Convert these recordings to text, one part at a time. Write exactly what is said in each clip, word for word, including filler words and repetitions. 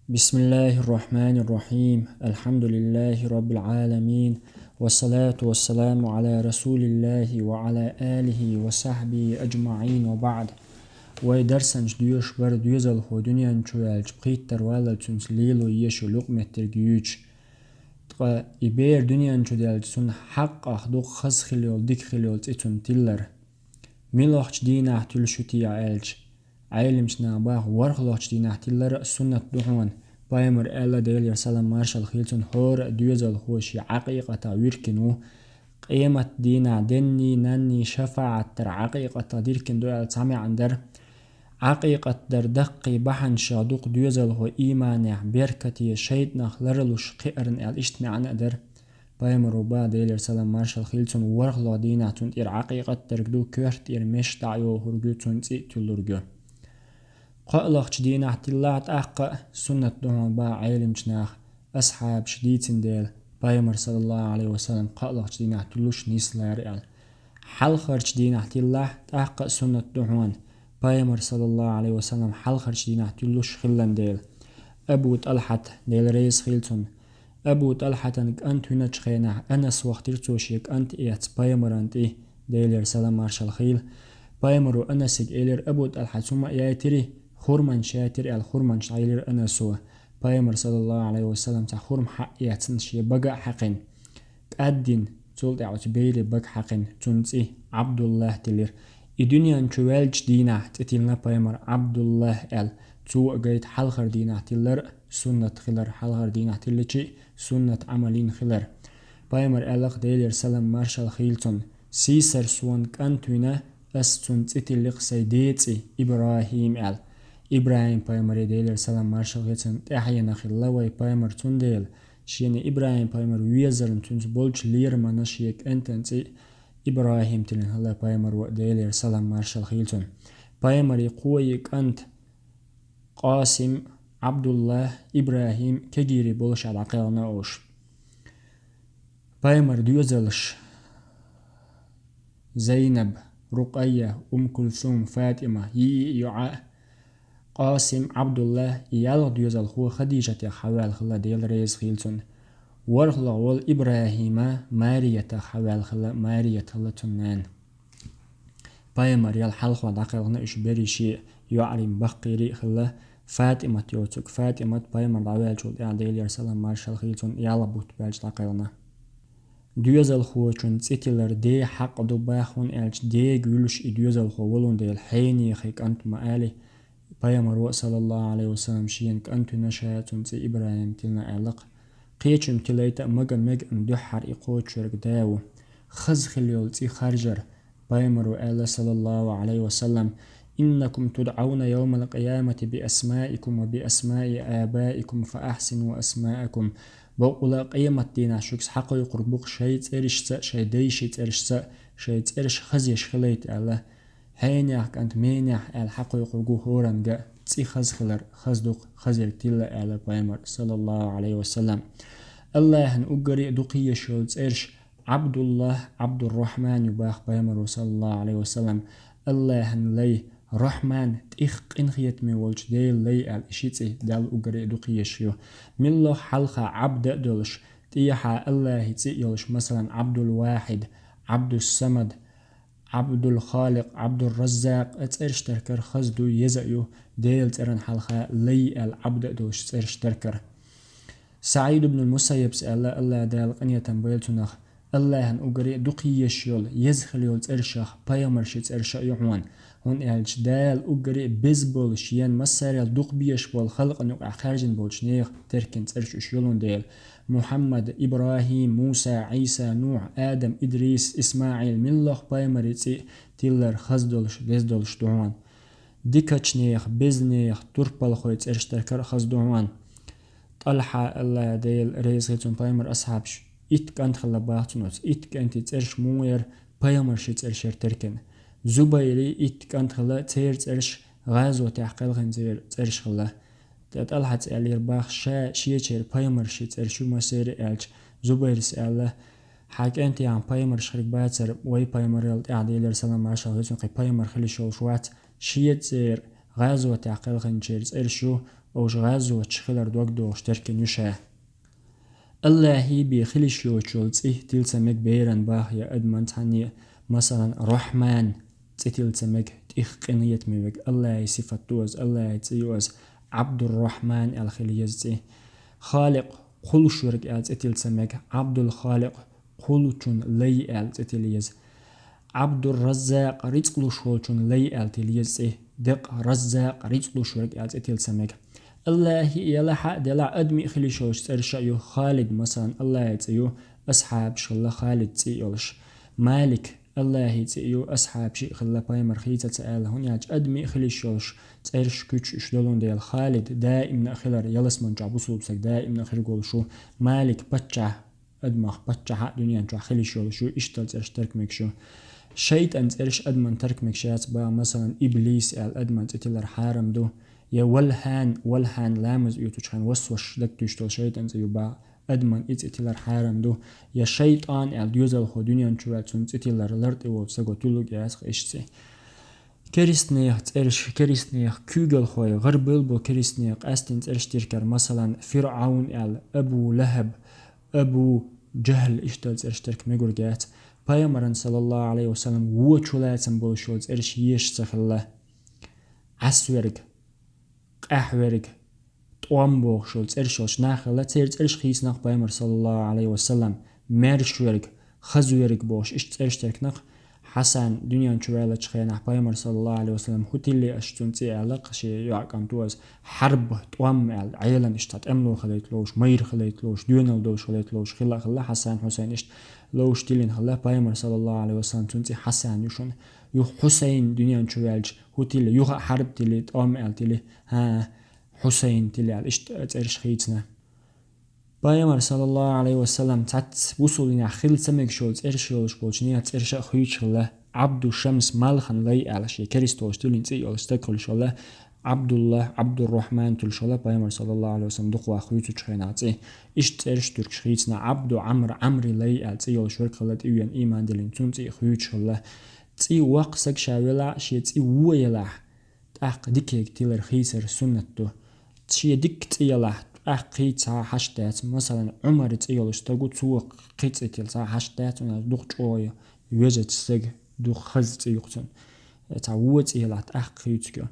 بسم الله الرحمن الرحيم. الحمد لله رب العالمين. والصلاة والسلام على رسول الله وعلى آله وصحبه أجمعين وبعد. Вай дарсанча доьшуш бар доьзалхо дуьнен чу ваьлча пхийттара валлалца цунца лело езаш йола юкъаметтиг юьйцуш. Ткъа и бер дуьнен чу даьлча цунна хьакъах ду-кх хаза хила йола, дика хила йола цӀи цунна тиллар. Муьлхача дийнахьа туьллуш ю те аьлча, Ӏелимча наха боху, ворхӀалгӀача дийнахьа тиллар а суннат ду хьуна. Пайхамара аьлла, Делера салам-маршалла хуьлда цунна, хӀора а доьзалхо шен Ӏакъикъатах виркина ву. Къематдийнахь денний, нанний шафаӀат дар Ӏакъикъатах диркина ду аьлла цхьа маьӀна дар. Ӏакъикъат дар даккхий бахьанашах ду-кх доьзалхо ийманех, беркате, шайтӀанах ларалуш кхиарна аьлла иштта маьӀна а дар. Пайхамара боху, Делера салам-маршалла хуьлда цунна, ворхӀалгӀа дийнахьа цунна тӀера Ӏакъикъат дерг ду, коьрта тӀера меш дӀа а йохург ю, цунна цӀи а туьллург ю. КхоалагӀча дийнахьа тиллахь тӀаккха а суннат ду хьуна боху Ӏелимча наха, асхьабаша дийцина дела, Пайхамара, саллаллаху Ӏалайхи ва саллам, кхоалагӀча дийнахьа туьллуш нийслора аьлла. Хьалхарча дийнахьа тиллахь тӀаккха а суннат ду хьуна, Пайхамара, саллаллаху Ӏалайхи ва саллам, хьалхарча дийнахьа туьллуш хилла дела. Абу ТӀалхьат, Дела реза хуьлда цунна, Абу ТӀалхьатан кӀант виначу хенахь Анас вахийтира цо шен кӀант эцна Пайхамаран тӀе, Делера салам-маршалла хуьлда. Пайхамара Анасига элира, Абу ТӀалхьата хӀума яйтира, хурманаш яйтира аьлла, хурманаш дӀаелира Анаса. Пайхамара, саллаллаху Ӏалайхи ва саллам, цхьа хурма хьаэцна шен бага а хьаькхина, кӀаддина, цул тӀаьхьа оцу берийн бага хьаькхина, цунна цӀи Ӏабдуллахь тиллира. И дуьнен чу ваьллачу дийнахьа цӀи тиллина Пайхамара Ӏабдуллахь аьлла. Цо а гайта хьалхара дийнахьа тиллар а суннат хилар, хьалхара дийнахьа тиллича а суннат Ӏамал йина хилар. Пайхамара аьлла-кх, Делера салам-маршалла хуьлда цунна, сийсара суна кӀант вина, ас цунна цӀи тиллина-кх сайн ден цӀи ИбрахӀим аьлла. ИбрахӀим-пайхамаре, Делера салам-маршалла хуьлда цунна, тӀаьхьенах хилла вай пайхамар, цундела шена ИбрахӀим-пайхамар везарна, цуьнца болчу лерамна шен кӀентан цӀи ИбрахӀим тиллина хилла Пайхамара, Делера салам-маршалла хуьлда цунна. Пайхамаран кхоъ кӀант: Къасим, Ӏабдуллахь, ИбрахӀим, кегийрхой болуш а дӀакхелхина уьш. Пайхамаран доьзалш: Зайнаб, Рукъайя, Умм Кулсум, ФатӀима, йиъ йоӀ а, Къасим, Ӏабдуллахь, и ялх доьзалхо Хадижатех хьаваьлла хилла, Дела реза хуьлда цунна. ВорхӀалгӀа волу ИбрахӀим Мариятах хьаваьлла хилла, Марият хилла цуьнан нана. Пайхамар ял хьалха дӀакхелхина уьш берриш а, йоӀарийн баккхийрхой а хилла, ФатӀимат йоцург. ФатӀимат пайхамар дӀаваьллачул тӀаьхьа, Делера салам-маршалла хуьлда цунна, ялх бутт баьлча дӀакхелхина. Доьзалхочун цӀи тиллар ден хьакъ ду боху, хӀунда аьлча дега вуьллуш и доьзалхо волун дела, хьенехий кӀант ма-аллара, Пайхамара, саллаллаху Ӏалайхи ва саллам, шена кӀант вина, ша цунна цӀи ИбрахӀим тиллина аьлла-кх. Кхечунна тиллайта а мага мега, амма дуьххьара и кхочушверг да ву. Хаза хила йолу цӀи харжар. Пайхамара аьлла, саллаллаху Ӏалайхи ва саллам: «Иннакум тудӀауна йовмал къиямати би асмаикум ва би асмаи абаикум фа ахсину асмаакум». Бакъволу къематдийнахь шуьга схьакхойкхург бу-кх шайн цӀерашца а, шайн дайшийн цӀерашца а, шайн цӀераш хазъеш хилайта аьлла. Хьенех кӀант, менех аьлла схьакхойкхург ву хӀоранга а, цӀи хаза хилар хаза ду-кх, хазарг тилла аьлла Пайхамара, саллаллаху Ӏалайхи ва саллам. АллахӀан уггаре а дукха езаш йолу цӀераш Ӏабдуллахь, Ӏабдуррахьман ю боху Пайхамара, саллаллаху Ӏалайхи ва саллам. АллахӀан лай, Рахьман, тӀех къинхетаме волчу Делан лай аьлла, и ши цӀе Далла уггаре а дукха езаш ю. Муьлхха хьалха Ӏабд а долуш, тӀехьа АллахӀан цӀе а йолуш, масалан, Ӏабдул-Вахьид, Ӏабдус-Самад, Ӏабдул-Халикъ, Ӏабдурраззакъ, цӀераш тахкар хаза ду, еза а ю, Делан цӀеран хьалха лай аьлла Ӏабд а долуш цӀераш тахкар. СаӀид ибн Мусаййабс аьлла, АллахӀ Дала къинхетам бойла цунах: АллахӀан уггаре а дукха езаш йолу, еза хила йолу цӀерашах пайхамаршийн цӀераш а ю хьуна, хӀунда аьлча Дала уггаре а беза болу, шена массарел дукха безаш болу халкъана юкъахь хаьржина болчу нехан теркина цӀераш уьш йолун дела: Мухьаммад, ИбрахӀим, Муса, Ӏийса, Нухь, Адам, Идрис, ИсмаӀил, муьлхха пайхамарийн цӀе тиллар хаза долуш, деза долуш ду хьуна. Дикачу нехан, беза нехан, турпалхойн цӀераш тахкар а хаза ду хьуна. ТӀалхьа, АллахӀ Дела реза хуьлда цунна, Пайхамаран асхьабаш итт кӀант хилла боху цунах. Итт кӀентан цӀераш муха яра, пайхамаршийн цӀераш яра теркина. Зубайран итт кӀант хилла, церан цӀераш гӀазотехь кхелхинчеран цӀераш хилла. ТӀе ТӀалхьас аьллера боху, ша шечеран пайхамаршийн цӀераш ю массеран а аьлча, Зубайрас аьлла: «Хьан кӀентан пайхамарш хирг бацара, вай пайхамарал тӀаьхьа, Делера салам-маршалла хуьлда цунна, кхин пайхамар хила йиш йолуш вац, шен цӀеран гӀазотехь кхелхинчеран цӀераш ю, Уж гӀазоташ хилар дог дохуш теркина ю ша. Аллахьий бен хила йиш йоцуш йолу цӀе тила ца мега беран бах я адаман цхьанне а, масалан, Рахьман цӀе тила ца мега, тӀех къинхетаме верг, Аллахьий сифат ду аса, Аллахьий цӀе ю аса, Ӏабдуррахьман аьлла хила еза цӀе. Халикъ, кхуллуш верг аьлла цӀе тила ца мега, Ӏабдул-Халикъ, кхуллучун лай аьлла цӀе тила еза. Ӏабдур-Раззакъ, рицкъ луш волчун лай аьлла тила еза цӀе. Декъ Раззакъ, рицкъ луш верг аьлла цӀе тила ца мега. Аллахьий а елахь а, делахь а, адамий а хила йиш йолуш цӀераш а ю. Халид, масалан, Аллахьий цӀе ю, асхьабаш хилла Халид цӀе йолуш. Малик, Аллахьий цӀе ю, асхьабаш а хилла, пайхамар хийца ца аьлла, хӀунда аьлча адамий а хила йиш йолуш цӀераш, куьчаш уьш долун дела. Халид даимна а хилар, ялсаман чохь бусулба стаг даимна а хир волуш ву. Малик, паччахь, адамах паччахь а дуьнен чохь хила йиш йолуш ю, иштта цӀераш теркам мегаш ю. ШайтӀан цӀераш адаман теркам мегаш яц бах, масалан, Иблис аьлла адаман цӀе тилар хьарам ду, я Валхьан, Валхьан ламаз оьцучу хенахь васвас дагтуьйсуш долу шайтӀан цӀе ю бах, адаман и цӀе тилар хьарам ду, я ШайтӀан аьлла доьзалхо дуьнен чу ваьлла цунна цӀе тиллар лартӀе волчу стага тилург яц иштта цӀе. Керистанех цӀераш, керистанех куьйгалхой, гӀарбевлла болу керистанех къаьсттина цӀераш тиркар, масалан, ФирӀавн аьлла, Абу ЛахӀаб, Абу ЖахӀл, иштта цӀераш теркам мегург яц. Пайхамаран, саллаллаху Ӏалайхи ва саллам, вочу лацам болуш йолу цӀераш еш ца хилла. Ӏасверг, къаьхьаверг, тӀом бохуш йолу цӀераш йолуш нах хилла, церан цӀераш хийцинарг пайхамар, саллаллаху Ӏалайхи ва саллам, маьршаверг, хазаверг бохуш, иштта цӀераш теркинарг. Хьасан дуьнен чу ваьллачу хенахь пайхамар, саллаллаху Ӏалайхи ва саллам, хӀун тилли аш цунна цӀе аьлла, шен йоӀ кӀант ву аса, Хьарб, тӀом аьлла, Ӏелан иштта тӀемало хилийта ловш, майра хилийта ловш, доьналла долуш хилийта ловш, хилла а хилла, Хьасан, Хьусайн иштта ловш тиллина хилла, пайхамар, саллаллаху Ӏалайхи ва саллам, цунна цӀе Хьасан ю шуна. Юха Хьусайн дуьнен чу ваьлча, хӀун тилли, юха а Хьарб тилли, тӀом аьлла тилли, хӀан, Хьусайн тилли аьлла, иштта цӀераш хийцина. Пайхамар, саллаллаху Ӏалайхи ва саллам, цхьацца бусулбанехь хила ца мегаш йолу цӀераш йолуш болчу нехан цӀераш а хуьйцуш хилла. Ӏабду Шамс, малхан лай аьлла, шен кериста волуш тиллина цӀе йолуш стаг хуьлуш хилла. Ӏабдулла, Ӏабдуррахьман туьлуш хилла, пайхамар, саллаллаху Ӏалайхи ва саллам, дукха ваха хуьйцучу хенахь цӀе. Иштта цӀераш туьркаш хийцина. Ӏабду Ӏамр, Ӏамри лай аьлла цӀе йолуш верг хилла, тӀевеана, ийман диллина, цунна цӀе хуьйцуш хилла. ЦӀе воккха стаг ша велахь а, шен цӀе вон елахь, тӀаккха дикайга тилар, хийцар суннат ду. Шен дика цӀе елахь, тӀаккха хийца цхьа а хьашт дац. Масалан, Ӏумар цӀе йолуш стаг ву, цо кхин цӀе тилла цхьа а хьашт дац, цундела дукха чӀогӀа везачу стага дукха хаза цӀе ю-кх цунна. Цхьа вон цӀе елахь, тӀаккха хийцарг ю.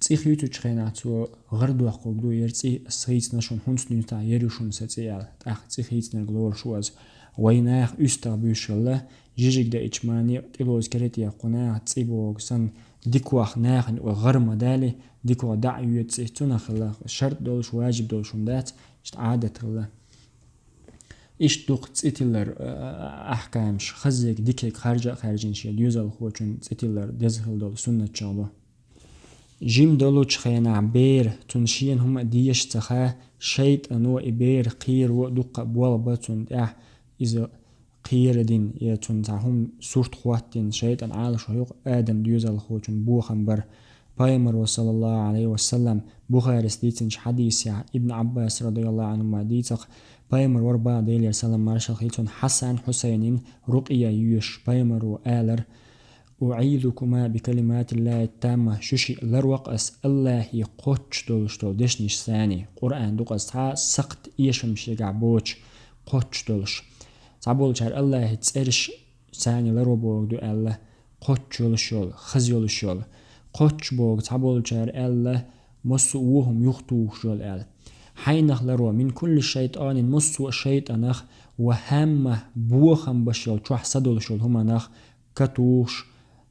ЦӀе хийцучу хенахь цо гӀар доккхург ду, яра цӀе ас хийцина шуна, хӀунца дуьйна тӀехь яра ю шуна сан цӀе аьлла. ТӀаккха цӀе хийцинарг лоруш ву аса. Вайн наха уьстагӀ буьйш хилла, жижиг даийтча мане а, тӀелоза керте кху наха цӀе бохург санна, дикох нахана гӀар ма дали, дикох дӀа а йоьду цӀе, цунах хилла, шарт долуш, важиб долуш хӀума дац, иштта Ӏадат хилла. Иштта ду-кх цӀе тиллар, а, а, ахькамаш, хаззиг, дикиг харжа а хаьржина шен доьзалхочун цӀе тиллар деза хила долу суннатех ду. Жима долучу хенахь бер, цунна шена хӀума а дезаш ца хаа, шайтӀано и бер кхеро а дуккха а болх бан цунна тӀехь, иза кхерадина, я цунна цхьа хӀума сурт хӀоттийна, шайтӀан Ӏалашо ю-кх адам доьзалхочун бохам бар. Пайхамаро, саллаллаху Ӏалайхи ва саллам, Бухарис дийцинчу хьадисехь, Ибн Ӏаббас, радияллаху Ӏанхума, дийцарх, пайхамар вара бах, Делера салам-маршалла хуьлда цунна, Хьасан-Хьусайнин рукъя йоьшуш, пайхамаро алар: «УӀизукума бикалиматиллахи тамма», шу шиъ ларво-кх ас Аллахьий кхоччуш долуш долу дешнаш санна, Къуръан ду-кх ас, цхьа а сакхт, эшам шегахь боцуш, кхоччуш долуш. Цхьаболчара Аллахьий цӀераш санна ларво бохург ду аьлла, кхоччуш йолуш йолу, хаза йолуш йолу. Кхоччуш бохург, цхьаболчара аьлла, массо а вон хӀума юхатухуш йолу аьлла. Хьайнах ларво, мин кулли шайтӀанин, массо а шайтӀанах, ва хӀамма, бохам беш йолу, чохь са долуш йолу хӀуманах, катухуш,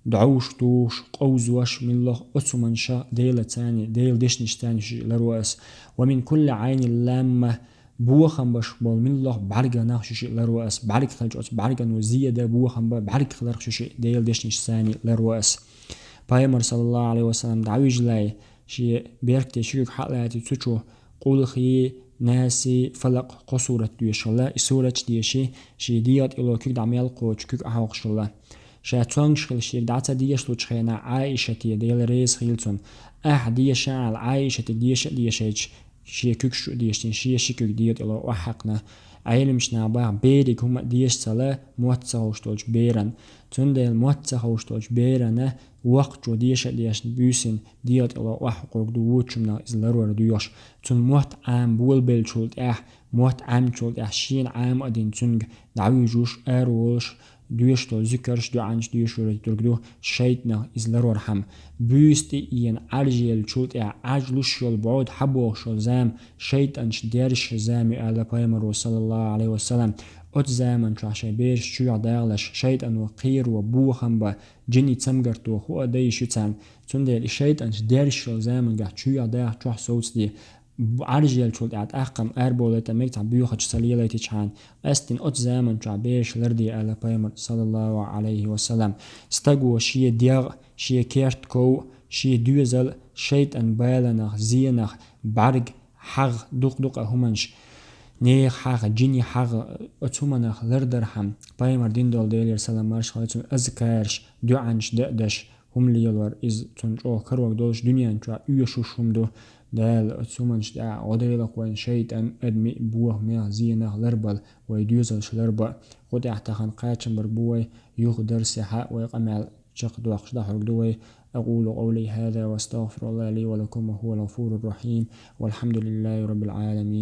дӀовш тухуш, къовзош, милла оцу хӀуманах, Делаца санна, Делан дешнашца санна шу шиъ ларво ас. Ва мин кулли Ӏайнин ламма, бохам беш болу милла бӀаьрганах шу шиъ ларво ас. БӀаьрг хилча, оцу бӀаьргано зен дан, бохам бан, бӀаьрг хиларх шу шиъ Делан дешнашца санна ларво ас. Пайхамар, саллаллаху Ӏалайхи ва саллам, дӀавижале, шен беркате ши куьг хьалаьцна, цу чу Къулхи, Наси, Фалакъ кхо сурат доьшуш хилла, и сураташ деши, шен дегӀан тӀехула куьг дӀа мел кхочу куьг Ӏа хьокхуш хилла. Ша цомгуш хилла шега дӀа ца дешалучу хенахь, Ӏаишате, Дела реза хуьлда цунна, ахь деша аьлла, Ӏаишате деша а дешийтча, шен куьгаш чу а дешийтина, шен ши куьг дегӀан тӀехула охьахьаькхна. Ӏеламнаха бах, берига хӀума а деша ца лан, мотт ца ховш долчу беран. Цундела мотт ца ховш долчу берана Воккхачо деша а дешна буьйсанна дегӀа тӀе ло охьакхуьрг ду вочунах иза ларор доьхуш. Цунна мотт Ӏама болабеллачул тӀаьхьа, мотт Ӏамачул тӀаьхьа шена Ӏама а дина цуьнга дӀавуьжуш, араволуш, доьшуш долу зикарш, дуӀанаш доьшур дерг ду шайтӀанах иза ларор хӀама. Буьйса тӀе а еана Ӏаржъеллачул тӀаьхьа Ӏаржлуш йолу бӀода хьабохуш йолу зама шайтӀанаш дерзачу зама ю аьлла пайхамаро, саллаллаху Ӏалайхи ва саллам. Оцу заманчохь шайн бераш чоьхьа дагӀалаш шайтӀано кхеро бохам бан, жинийн цамгарто хӀу а дайш ю царна. Цундела и шайтӀанаш дерзаш йолу заманчохь чоьхьа даха чохь совцаде, Ӏаржъеллачул тӀаьхьа тӀаккха-м арабовлийта мега цхьа боьхачу са лелайтичхьана, къаьсттина оцу заманчохь бераш ларде аьлла пайхамар, саллаллаху Ӏалайхи ва саллам. Стаго шен дегӀ, шен керт ков, шен доьзал шайтӀан баланах, зенах, бӀаьрг, хьагӀ, дукха-дукха хӀуманаш, нехан хьагӀ, жинийн хьагӀ, оцу хӀуманах лардархьама, пайхамар дина долу Делера салам марш хилла цунна азкараш, дуӀанаш дан а деш, хӀума лелор иза цунна чӀогӀа карор долуш дуьнен чохь оьшуш хӀума ду. Дала оцу хӀуманаш тӀехь гӀо дойла вайна шайтӀан, адамийн бохамех, зенах ларбала, вай доьзалш ларба. Кху тӀехь тахана кхачам бар бу вай, юха дарсехь вай къамел чекхдоккхуш дӀахьург ду вай. أقول قولي هذا وأستغفر الله لي ولكم وهو الغفور الرحيم، والحمد لله رب العالمين.